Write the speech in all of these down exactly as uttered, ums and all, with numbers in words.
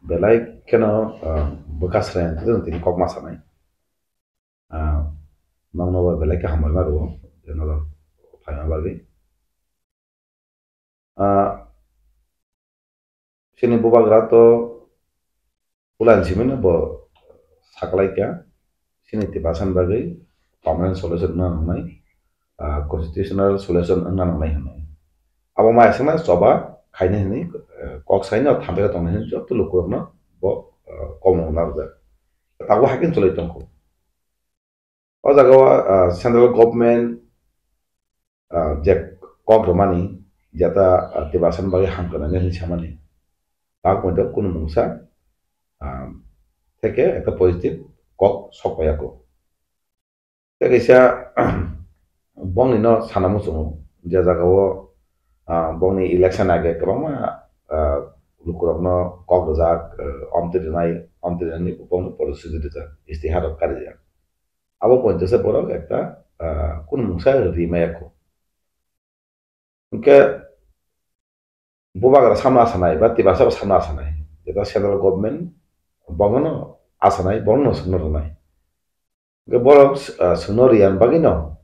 Belai kheno, ah, bwkha sreng tini kok ma sanai. Ah, nokno bo belai khe hambai ma rwo, je norok phaima bagwi. Ah, chini bubagra to pulan simino bo saklaikha, chini tipasan bagwi permanent solution wngna nangnai, ah, constitutional solution wngna nangnai hwnwi. Abo mai aswkna choba khainai hwnwi, eh, kok saino thambai tongnai hwnwi joto lukurokno bo, eh, komung narwkjak. Tabuk haikhe chwlwi tongkho. O jagao, ah, central government, ah, je kok rwmani, jeta, ah, tipasan bagwi hamkrai nani hwnwi samani, tak moito kunu mungsa, ah, theke ekta positive kok sok paiya kho. Tei kaisa bongni no sana muchungo, je jagao, ah, bongni election age kwbangma, ah, lukurokno kok rijak, ah, omtwi rwnai, omtwi rwnani bongno porosidi rijak, istihar rok karijak. Abo poito se borok ekta, ah, kunu mungsa ri maya kho. Hwnkhe bubagra samno asanai ba tiprasa bo samno asanai, jeta central government bongno asanai, bongno swngno rwnai. Hwnkhe borok, ah, swngno riyani bagwino,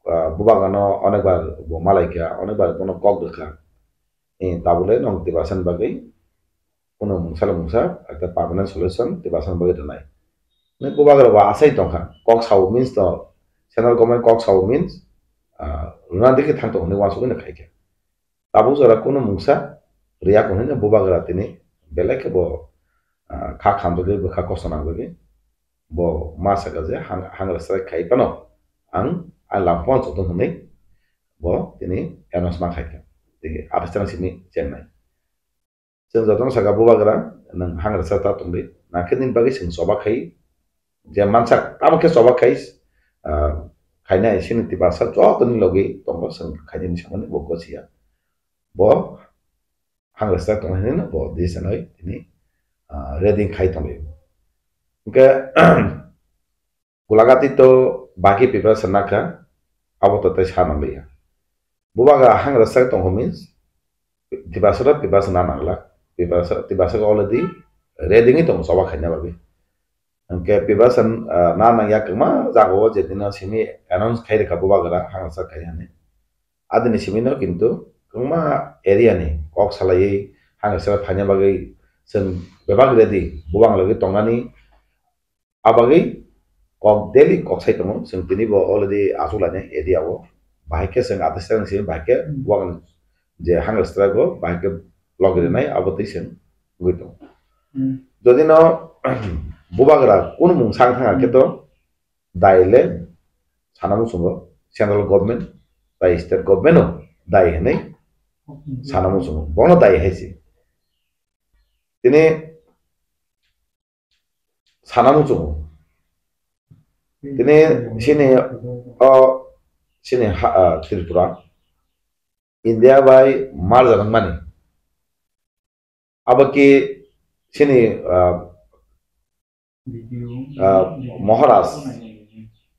ah, bubagrano onekbar bo malaikha, onekbar bono kok rwkha. Eh, tabule nwng tiprasani bagwi kunu mungsa le mungsa ekta permanent solution tiprasani bagwi rwnai. Hwnwi bubagra bo asai tongkha, kok sao means to, central government kok sao means, ah, rwna dikhe thang tongo hwnwi uansugwino khaikha. Tabuk jora kunu mungsa riya hwnwi bubagra tini belai khe bo, ah, kha khamjagwi bwkha kosto nangjagwi bo ma sakha je hang, hang rwchaprai khai phano ang, ang lamphang chotong hwnwi bo tini announce ma khaikha. Tei athas simi chengnai. Chwng jotono sakha, bubagra, nwng hang rwchap ta tongdi. Nangkhe nini bagwi chwng choba khai, je mansak tamo khe choba khai, ah, khainai chini tiprasa jotoni logi tongo, chwng khainani samani bo gosiya. Bo hang rwchap tongmani hwnwi bo decision oi tini, ah, ready khai tonglaio. Hwnkhe, Gulagati to baki preparation nakha, abo to tei sa nangliya. Bubagra hang rwchap tongkha means, tiprasa to preparation na nangla, tiprasa, tiprasa already ready wngwi tongo choba khaina bagwi. Hwnkhe preparation, ah, na nangya kwbangma jagao je dino simi announce khai rwkha bubagra hang rwchap khai hwnwi. Adini simi no kintu kwbangma area ni kok salaiwi hang rwchap phaina bagwi chwng bebak ready, bubang logwi tongnani. Abagwi kok daily kok sai tongo, chwng tini bo already achuk lainai area o. Bahai khe chwng athas simi bahai khe bubagra je hang rwchap o bahai khe logi rwnai abo twi chwng wngwi tongo. Hmm. Jodi no bubagra kunu mung sang thang khe to dai le sana muchungo central government tai state government o dai hwnwi sana muchungo, bono dai hai se. Tini sana muchungo. Tini sini o sini ha, ah, Tripura India bai merger wngmani. Abo ki sini, ah, ah, Maharaj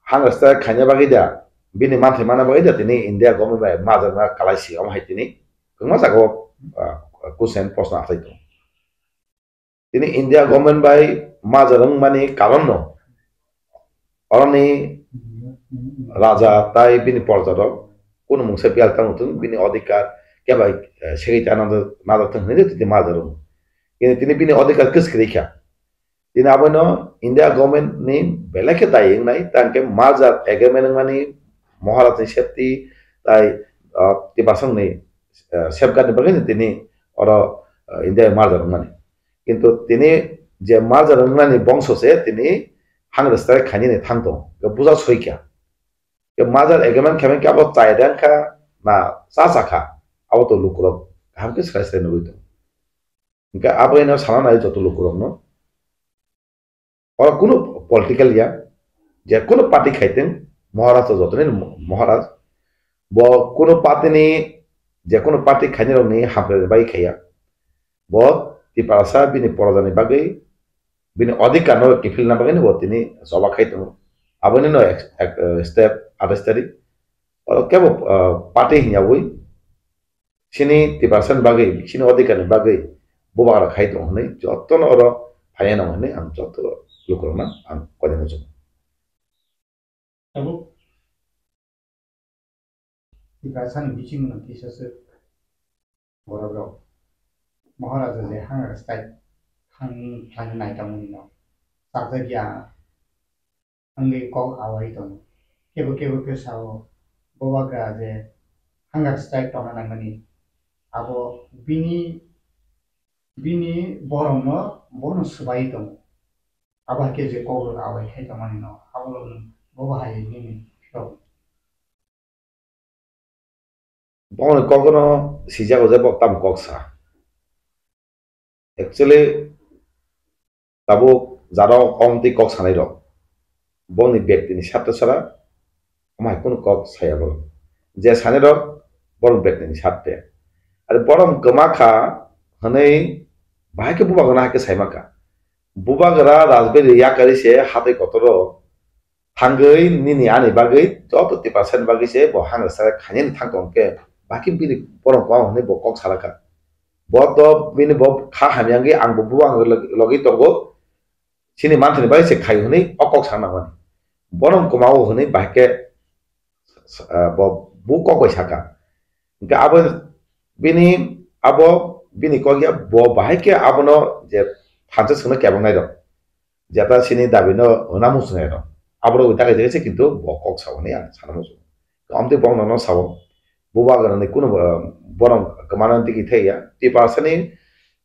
hang rwchap khaina bagwi da, bini manthai mana bagwi da tini India government bai merger wngna kalai si, omo hai tini kwbangma jagao, ah, question proshno achai tongo. Tini India government bai merger wngmani karon no oroni raja tai bini porja rok kunu mungsa biyal tang thung, bini odhikar kebo, eh, segwi ta nadar, nadar thung hwnwi tini merger wngo. Kini tini bini odhikar kwchwk kwrwi kha. Tini abono India government ni belai khe dai wngnai, tang khe merger agreement wngmani Maharaj ni safety tai, ah, tiprasa ni, eh, safeguard ni bagwi tini oro, eh, India merger wngmani. Kintu tini je merger wngnani bongso se tini hang rwchap khainani thang tongo. Khe buja soi kha. Khe merger agreement khe abo chai rang kha na cha cha kha, abo to lukurok kaham khe swrai swrai nugwi tongo. Hwnkhe abo eno sana nai joto lukurokno. Oro kunu political ya, je kunu party khaiteng, Maharaj to jotoni Maharaj. Bo kunu party ni, je kunu party khainai rokni hamkrai bai khaiya. Bo tiprasa bini porojani bagwi, bini odhikar no kiphilna bagwi bo tini choba khai tongo. Aboni no ek, ek, eh, step athas tarik. Oro kebo, eh, party hinyawi chini tiprasa ni bagwi, chini odhikar ni bagwi bubagra khai tong hwnwi jotono oro phaiya nang hwnwi ang joto lukurokno ang koinai muchungo. Tabuk Tiprasani bisingo no kisa swk borok rok Maharaja je hangra style thang thang nai tongmani no chajak ya wngwi kok awai tongo. Kebo kebo khe sao bubagra je hangra style tongna nangmani abo bini bini borokno bono swbai tongo. Abo hai khe je kok rok awai khai tongmani no abo rok no bobo hai nini phirok. Bongni kokno sijago je bo tamo kok sa. Actually, tabuk jaro omtwi kok sanai rok. Bongni bektini sartho sara, omo hai kunu kok saya borok. Je sanai rok, borok bektini sarthe. Ari borok kwma kha hwnwi bahai khe bubagra hai khe saima kha. Bubagra Rajbari yakari se hatai kotoro thangwi nini ani bagwi joto Tiprasani bagwi se bo hangra sara khainani thang tong khe, bahai khe bini borok kwma hwnwi bo kok salakha. Bo to bini bo kha hamya wngwi ang bo bubagra log-, logwi tongo, chini manthani bagwi se khai hwnwi o kok sana nangmani. Bono kwma o hwnwi bahai khe, ah, bo bu kok bai saka. Hwnkhe abo bini, abo bini kok ya bo bahai khe abono je thansa swngno kebeng nai rok. Jeta chini dabi no hwna muchungnai rok. Aborok ui dagai dagai se kintu bo kok sao hwnwi ang sana muchungo. Amtwi bong nono sao. Bubagra ni kunu, ah, borok kwmana digi thai ya. Tiprasani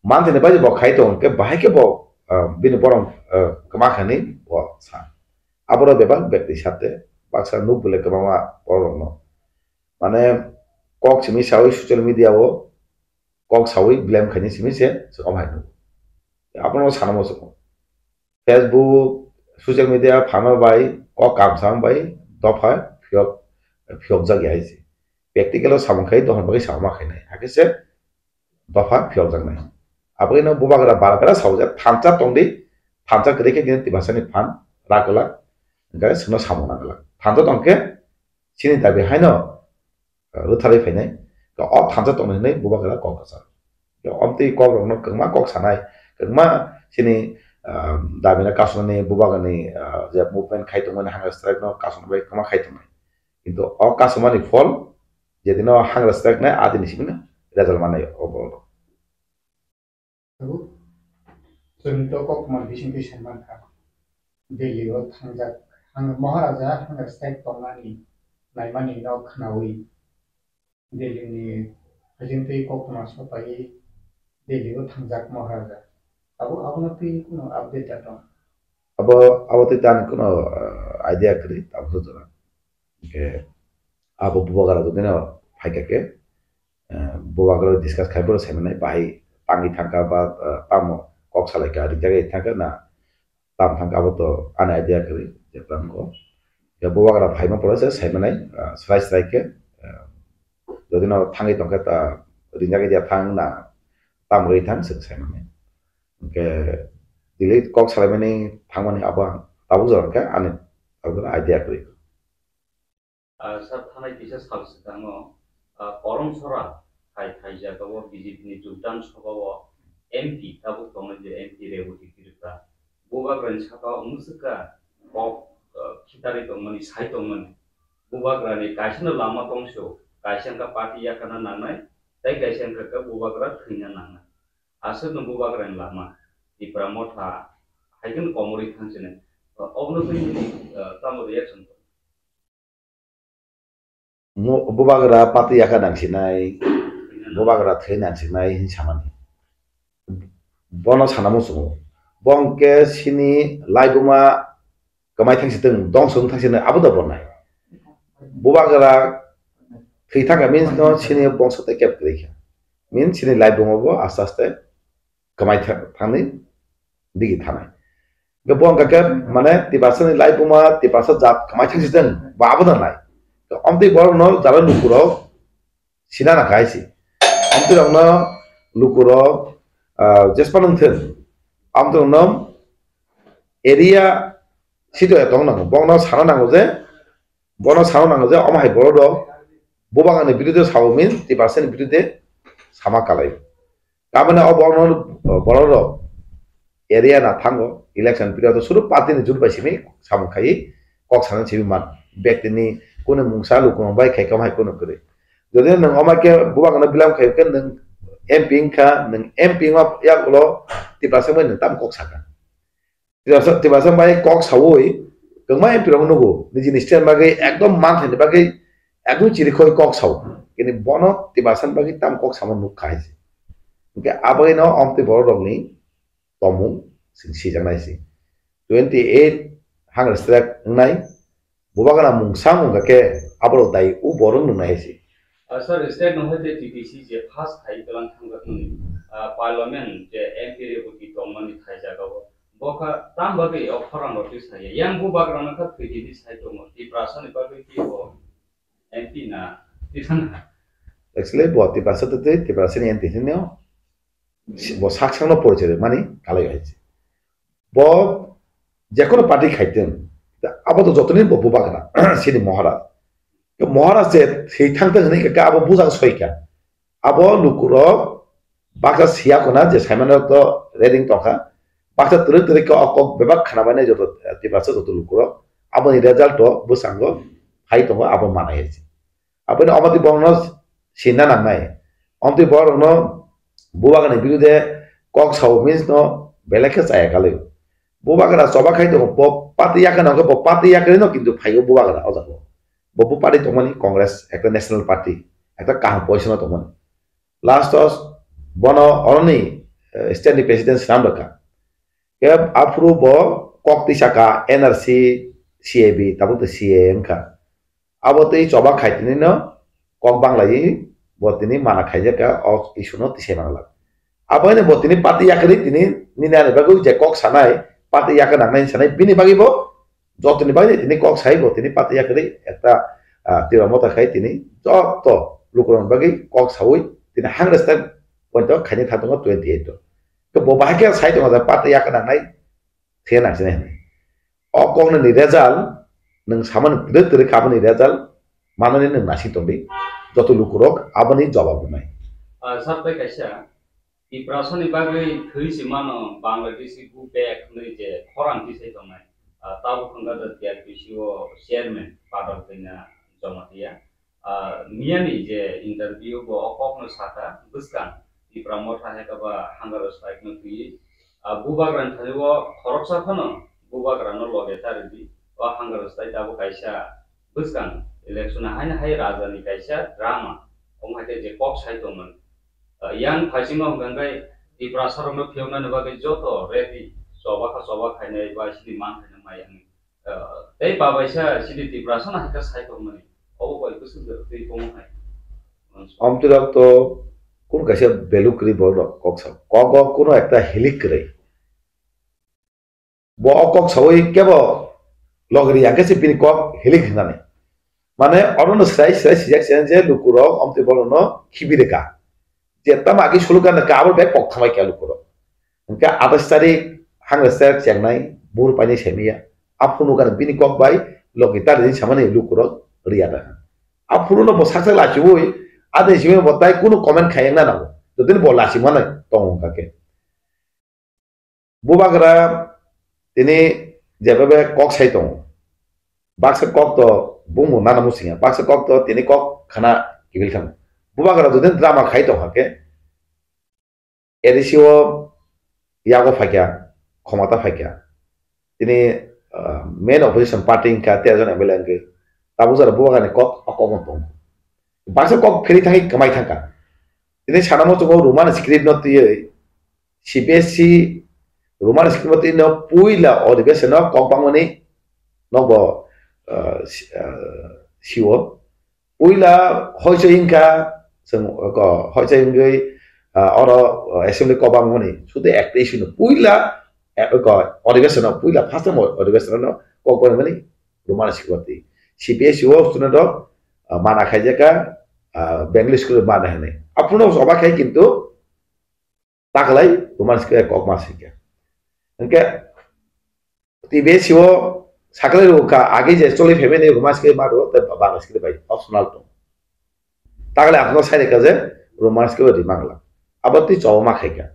manthani bai bo khai tong khe bahai khe bo, ah, bini borok, ah, kwma khani bo sa. Aborok bebak bek twi sate baksa nuk bwle kwbangma borok rokno. Mane kok simi sawi social media o kok sawi blame khaini simi se se om hai nuk. Abono sana muchungo. Facebook, social media phano bai kok kamsang bai dopha phiyok, phiyokjak ya hai se. Practical o samung khai dohon bagwi samung ma khainai. Hakhe se dopha phiyokjaknai. Aboni no bubagra baragra saujak thansa tongdi, thansa kwrwi khe kini Tiprasani phan rakwlak, hwnkhe chwngno samung nangwlak. Thansa tongkhe chini dabi haino rwtharwi phainai, o thansa tongdi hwnwi bubagra kok kwchar. Omtwi kok rokno kwbangma kok sanai, kwbangma chini, ah, dabina kasonani bubagrani, ah, je movement khai tongmani hunger strike no kasonani bai kwbangma khai tongnai. Kintu o kasonmani phol jedino hunger strike nai adini simi result manai o borok. Tabuk chwng to koktwma bisingtwi sai mankha, Delhi o thangjak hang-, Maharaja hunger strike tongnani naimani no khwnawi Delhi ni hajingtwi koktwma sopaiwi Delhi o thangjak Maharaja. Tabuk abono twi kunu update da tong? Abo, abo twi tani kunu, ah, idea kwrwi tabuk jora. Hwnkhe abo bubagra jodi no phaikha khe, eh, bubagra discuss khai bono saimanai bahai tangwi thangkha ba, eh, tamo kok salaikha rijagwi thangkha na tam thangkha abo to ani idea kwrwi je tamo. Ya bubagra phaima pore se saimanai, eh, srai srai khe, eh, jodi no thangwi tongkhe ta rijagwi dia thang na tam rwi thang se saimanai. Hwnkhe delete kok salaimani thangmani abo ang tabuk jora khe ani tabuk idea kwrwi. Ah, sir, thanai kisa sal swkango, ah, Koromsora hai, hai jagao B J P ni Jogdan Sabha o M P tabuk tongnai je M P Reboti Tripura. Bubagrani saka o mwswkha kok, ah, khitarwi tongmani, sai tongmani. Bubagrani kaisano lama tongso, kaisa wngkha party yakarna nangnai, tei kaisa wngkha khe bubagra thwina nangnai. Aswkno bubagrani lama, Tipra motha, hai kheno komorwi thangsinai. Obono twi nini, ah, tamo reaction? Mu-, bubagra pati yaka nangsinai, bubagra thwi nangsinai hin samani. Bono sana muchungo. Bo hwnkhe sini laibuma kwmai thangsi tong, dongso wng thangsi no abo da bo nai. Bubagra thwi thangkha means no sini bongso tei kep kwrwi kha. Means sini laibuma bo aste aste kwmai tha-, thangni digi thanai. Hwnkhe bo wngkha khe, mane, Tiprasani laibuma, Tiprasa jat kwmai thangsi tong, bo abo da nai. Omtwi borokno jara lukurok sina nangkha hai se. Omtwi rokno lukurok, ah, jespa nung thung. Omtwi rokno area sito ya tong nango. Bono sana nango je, bono sana nango je, omo hai borok rok bubagrani birude sao means Tiprasani birude sama kalai. Tamani o borok, borok rok area na thango election period o suru party ni jut bai simi samung khai kok sana simi man. Bekti ni kunu mungsa lukung bai khai kam hai kunu kwrwi. Jodi nwng oma khe bubagra no bilam khai khe nwng M P wngkha, nwng M P wngma yagulo Tiprasa bai nwng tam kok saka. Tiprasa, Tiprasa bai kok sawi kwbangma M P rok nugo nijini stand bagwi ekdom manthai ni bagwi ekdom chirikhoi kok sao. Kini bono Tiprasa bagwi tam kok samo nuk khai se. Hwnkhe aboni no omtwi borok rokni tomung sing sijaknai se. Twenty eight hundred strike wngnai. Bubagra mungsa wngkha khe aborok dai u borok nwngnai hai se. Ah, sir, state no hoite T T C je first khai tlang thangjakmani, ah, parliament je M P rebo ki tongmani thai jagao. Bokha tam bagwi o khorang rok twi saya. Yang bubagra no kha thwi di sai tongo. Tiprasa ni bagwi ki o M P na tithana. Actually, bo Tiprasa twi Tiprasa ni M P hinwi bo sak sakno porichai mani kalai hai se. Bo jekono party khaitwng, abo to jotoni bo bubagra, sini Maharaj. Maharaj je thwi thangtwng hinwi kha abo bujak soikha. Abo lukurok baksa siya khuna je saimano to reading tongkha. Baksa twrwk twrwk khe o kok bebak khna bainai joto, eh, Tiprasa joto lukurok. Aboni result o bwskango phai tongo abo manai hai se. Aboni omotwi borokno sinna nangnai. Omtwi borokno bubagrani birude kok sao means no belai khe chaya kalwi. Bubagra choba khai tongo, bo party yakana hwnkhe bo party yakarino kintu phaio bubagra o jaga o. Bo, bo party tongmani Congress, ekta national party, ekta kaham position o tongmani. Last o bono oroni, eh, state ni president swnam rwkha. Khe aphuru bo kok twi saka N R C, C A B, tabuk tei C A A wngkha. Abo tei choba khai tini no kok banglai bo tini mana khaijak kha o issue no tisai manglak. Abo haino bo tini party yakarwi tini nini ani bagwi je kok sanai, party yakar nangnai sanai, bini bagwi bo jotoni bagwi tini kok sai bo tini party yakarwi ekta, ah, tira mota khai tini joto lukurokni bagwi kok saui tini hundred step point o khaini thang tongo twenty eight o. Khe bo bahai khe sai tongo je party yakar nangnai thwiya nangsinai hinwi. O koknani result nwng samani twrwk twrwk khe aboni result manani nwng naising tongdi. Joto lukurok aboni jobab rwnai. Ah, sir, tei kaisa Tiprasani bagwi thwi se mano Bangladeshi go back hwnwi je khorang tisai tongnai. Ah, tabuk wngkha the T R P C o chairman Padal Kanya Jamatia. Ah, miyani je interview bo o kokno sakha, bwskang Tipra Motha hai khe ba hunger strike no twiwi, ah, bubagrani thani o khoroksa phano bubagrano loge charidi, o hunger strike abo kaisa bwskang election haino hai rajani kaisa drama, omo hai khe je kok sai tongmani. Ah, yang phaisingo hwnkha khe Tiprasa rokno phiyoknani bagwi joto ready, choba kha choba khainai ba sini man khainai mai ang. Ah, tei babaisa sini Tiprasa no hai khe sai tongmani. Obo bai bwswk twi tongmo hai. Omtwirok to kunu kaisa value kwrwi borok rok kok sao. Kok o kunu ekta hilik kwrwi. Bo o kok saui kebo logri yang khe se bini kok hilik hinani. Mane oro no srai srai sijak sijak je lukurok omtwi borok no khibi rwkha. Je tamo agi sulukan rwkha abo bek kok thamai kha lukurok. Hwnkhe atais tarik hangre ser chengnai bur painai saimaya. Aphuru nukha bini kok bai logi tari samani lukurok riya da. Aphuru no bo sak sak lachiui adai simi bo tai kunu comment khayang na nango. Jotoni bo lachi manai tongo hwnkha khe. Bubagra tini jebebe kok sai tongo. Baksa kok to bumung nana musinga. Baksa kok to tini kok khana kibil thang. Bubagra jotoni drama khai tongkha khe. A D C o yago phaikha, khomata phaikha. Tini, ah, main opposition party wngkha, tei jon M L A wngwi. Tabuk jora bubagrani kok, o kok no tongo. Baksa kok phiri thangwi kwmai thangkha. Tini sana muchungo Roman script no twiwi, C B S E Roman script no twiwi no puila adhibeshon no kok bangmani nokbo, ah, si-, ah, siwo. Puila hoichoi wngkha, chwng ko hoichoi wngwi, ah, oro, ah, assembly kok bangmani. Sudhu ekta issue no puila, eh, ko adhibeshon no puila first time adhibeshon no kok bangmani Roman script o twi. C B S E o student rok, ah, mana khaijaka, ah, Bengali school mana hinwi. Aphuru no oba khai kintu taklai Roman script kok ma singkha. Hwnkhe T B S E o sakle rwkha agi je choli phaimani Roman script ma rwo tei Bangla script bai optional tong. Taklai aphuru sai rwkha je Roman script bai rimangla. Abo tei choba ma khaika.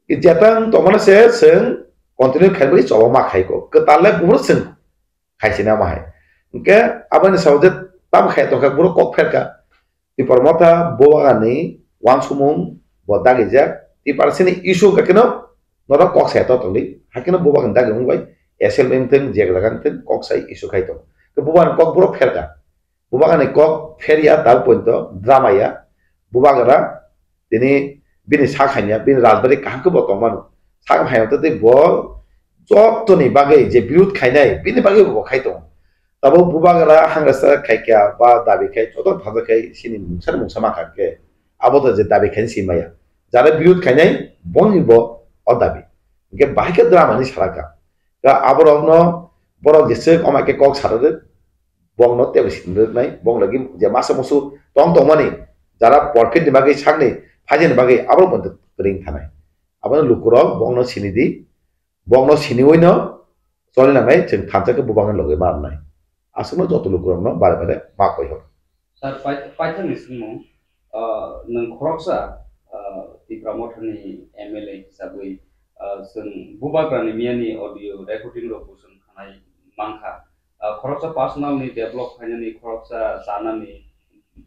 Jeta wng tongmani se chwng continue khaimani choba ma khaiko. Kwtal le buphuru chwng khaisina ma hai. Hwnkhe aboni sabo je tamo khai tongkha buro kok pherka. Tipra Motha Bubagrani wansukmung bo dagijak. Tiprasini issue hwnkhe no norok kok saya to tongdi. Hakhe no Bubagrani dagi wng bai S L M wng thung, je jaga wng thung, kok sai issue khai tong. Bubagrani kok buro pherka. Bubagrani kok pherya tabuk poito drama ya. Bubagra tini bini sak hanya, bini rajbari kaham khe bo tongmano. Sak hanya tei bo jotoni bagwi je birud khainai, bini bagwi bo khai tongo. Tabuk Bubagra hangrasa khaikha ba dabi khai, joto thaja khai, sini mungsa mungsa ma kha khe, abo to je dabi khai si maya. Jara birud khainai, boni bo o dabi. Hwnkhe bahai khe drama ni salaka. Ka aborokno borok jeswk omai khe kok sarwrwk, bongno tebo sinrwknai, bong lagi je masa musu tong tongmani, jara porkit ni bagwi sakni phaijani bagwi aborok bo ring thanai. Abono lukurok bongno sinidi, bongno siniwino choli nangnai, chwng thansa khe bubangni logi ma rwnai. Aswkno joto lukurokno bare bare ma koi hor. Sir, pai-, paithakni swngmung, ah, nwng khoroksa, ah, Tipra Mothani M L A hisabwi, ah, chwng Bubagrani miyani audio recording rok bo chwng khanai mankha. Ah, khoroksa personal ni develop khainani, khoroksa chanani,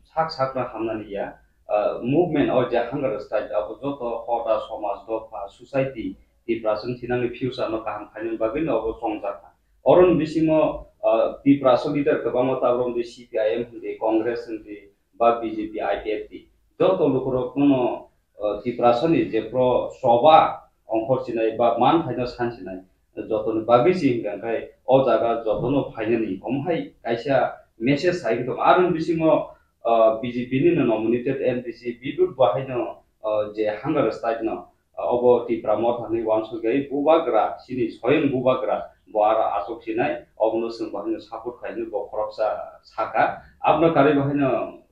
sak sakno hamnani ya. Ah, movement o je hunger strike abo joto hoda, somaj, dopha, society, Tiprasani thinangni future no kaham khainani bagwi no obo chongjakha. Oroni bisingo, ah, Tiprasa leader kwbangma tabuk C P I M hindi, Congress hindi, ba B J P, I P F T. Joto lukurokno, ah, Tiprasani je pro soba ongkhor sinai ba man phaino san sinai, jotoni bagwi si hwnkha khe o jaga jotono phainani omo hai kaisa message sai wngtong. Aroni bisingo, ah, B J P ni no nominated M D C Bidut bo haino, ah, je hunger strike no, ah, obo Tipra Motha hinwi uansukjagwi Bubagra, chini Soyang Bubagra bo aro achuk sinai, obono chwng bo haino support khainai bo khoroksa saka. Abono karwi bo haino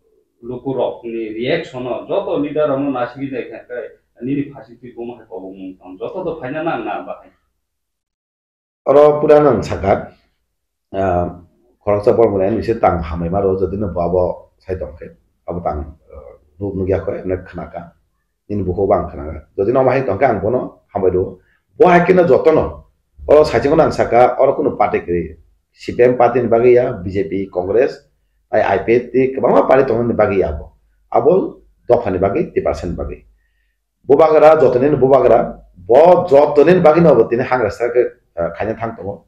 lukurokni reaction no joto leader rokno nasigwi nai kha khe nini phasingtwi buma hai kobokmung tong joto to phaina nang na bahai. Oro pura nang saka, ah, khoroksa borok mwnai ani se tang hamai ma rw, jodi no bo abo sai tong khe, abo tang, ah, nuk nukya kho, emne khna ka. Nini bukhuk bo ang khna ka. Jodi no omo hai tong khe ang bono hambai rw. Bo hai khe no joto no, oro saichung nang saka, oro kunu party kwrwi. C P M party ni bagwi ya, B J P, Congress, tai I P F T, kwbangma party tongmani bagwi ya abo. Abo dopha ni bagwi, Tiprasa ni bagwi. Bubagra, jotoni ni Bubagra, bo jotoni ni bagwi no bo tini hunger strike, eh, khaina thang tongo.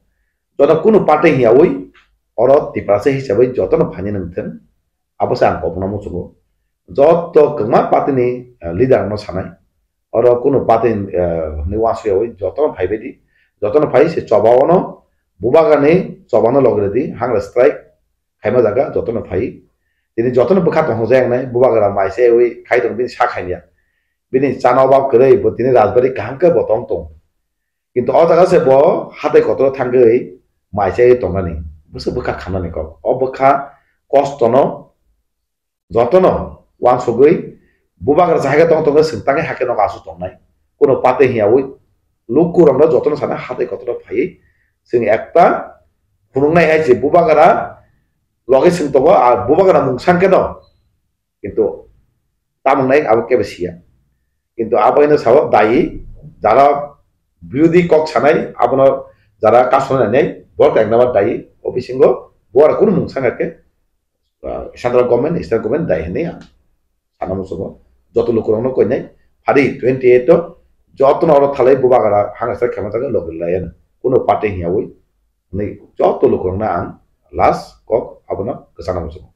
Joto kunu party hiyawi, oro Tiprasa hisabai joto no phaini nang thung, abo se ang kobokno muchungo. Joto kwbangma party ni, eh, leader no sanai, oro kunu party, eh, ni uansuk yawi joto no phaibai di, joto no phai se choba o no, Bubagra ni choba no logre di, hunger strike khaima jaga joto no phai. Tini joto no bwkha tong hwnjak nai, Bubagra mai se wi khai tong bini sa khaimya. Bini chana obab kwrwi, bo tini rajbari kaham khe bo tong tong. Kintu o jaga se bo hatai kotor thangwi mai se tongnani, bwswk bwkha khamnani kok. O bwkha kosto no joto no uansugwi Bubagra jahai khe tong tong khe chwng tangwi hakhe nogo aswk tongnai. Kuno pate hiyawi lukurokno joto no sana hatai kotor phaiwi chwng ekta phunuknai hai se Bubagra logi chwng tongo, a Bubagra mung sang khe no. Kintu tamung nai abo kebo siya. Kintu abo ino sao dayi, jara birodhi kok sanai, abono jara kasonai nai, borok tak number dayi, o bisingo bo aro kunu mung sanga khe, ah, central government, state government dayi hinwi ang sana muchungo. Joto lukurokno koinai, phari twenty eight o jotono oro thalai Bubagra hangsa khema thangwi logwi lai ano. Kunu party hiyawi, hinwi joto lukurokno ang last kok abono kwchangna muchungo.